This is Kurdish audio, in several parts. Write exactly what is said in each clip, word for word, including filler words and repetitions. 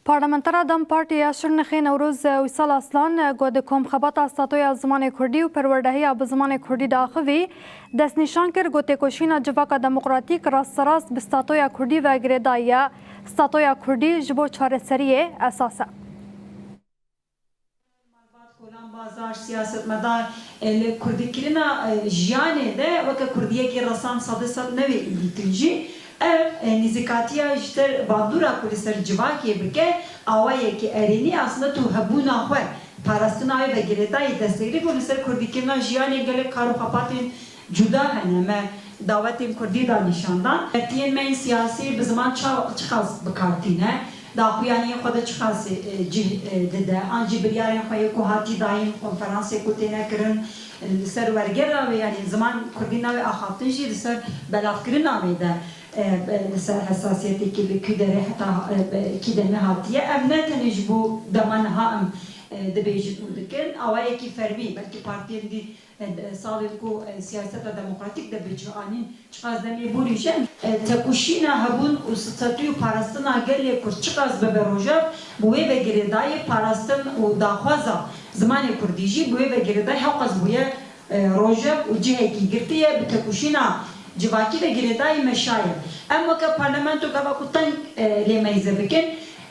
Parlamentera DEM Partî ya Şirnexê Newroz Uysal Aslan, ku di komxebata statoya zimanê kurdî û perwerdehiya bi zimanê kurdî de axivî, destnîşan kir ku têkoşîna civaka demokratîk rasterast bi statoya kurdî ve girêdayî ye. Statoya kurdî ji bo çareseriyê esas e. Malbat, kolan, bazar, siyasetmedar, e, li kurdîkirina, e, jiyanê de weke kurdiyekî resan sedê sed newê îdîtin jî, ev, e, nîzîkatiya ji ser bandora ku li ser civakê bike, awayekî erênî aslında tu hebûna xwe, parastina wê ve girêdayî destêrî bû li ser kurdîkirina jiyanê gelek kar û xepatên cuda hene. Me dawetên kurdî da nîşan dan. Partiyên me yên siyasî bi ziman ça-, çiqas bi kar tîne? Daxuyaniyên xwe de çiqas, e, cih, e, dide? An jî biryarên xwe yê ku hatî dayîn, konferansê ku têne kirin, e, li ser wergera wê, yanî ziman kurdî navê axaftin jî li ser belavkirina wê de, e, e, li ser hesasiyetêkî li kî derê heta, e, e, kî demê hatiye. Ev ne tenê ji bo dema niha em, e, dibêjin û dikin. Awayekî fermî, belkî partiyên dî e, salên ku, e, siyaseta demokratîk de bi cih anîn, çiqas demê borî jî, e, tekoşîna hebûn û statû û parastina gelê Kurd çiqas bibe rojav, bi wê ve girêdayî parastin û daxwaza zimanê kurdî jî bi wê ve girêdayî hewqas bûye, e, rojav û cihekî girtiye, bi tekoşîna civakî ve girêdayî meşaye. Em weke parlamento gava ku teng, e, lê meyze bikin,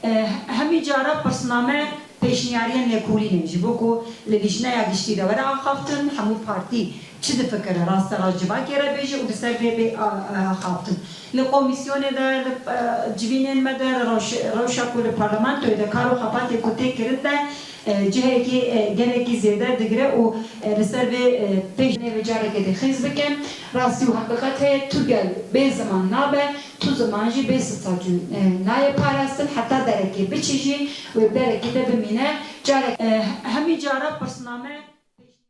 e, hemî cara pirsname pêşniyariyên lêkolînê ji bo ku li Lijneya Giştî de were axaftin, hemû partî çi difikire rasterast civakê re bêje û li ser vê bê a-, a-, axaftin. Li komîsyonê de, li, e, civînên me de, li rewş-, rewşa ku li parlamentoyê de kar û xebatê ku tê kirin de, e, cihekî, e, gelekî zêde digire û, e, li ser vê, e, pêş. Nê vê carekê dê xêz bikim. Rastî û heqîqet heye, tu gel bê ziman nabe, tu ziman jî bê statû, e, nayê parastin, heta derekê biçî jî wê bi derekê de bimîne. Carek, e, hemî cara pirsname.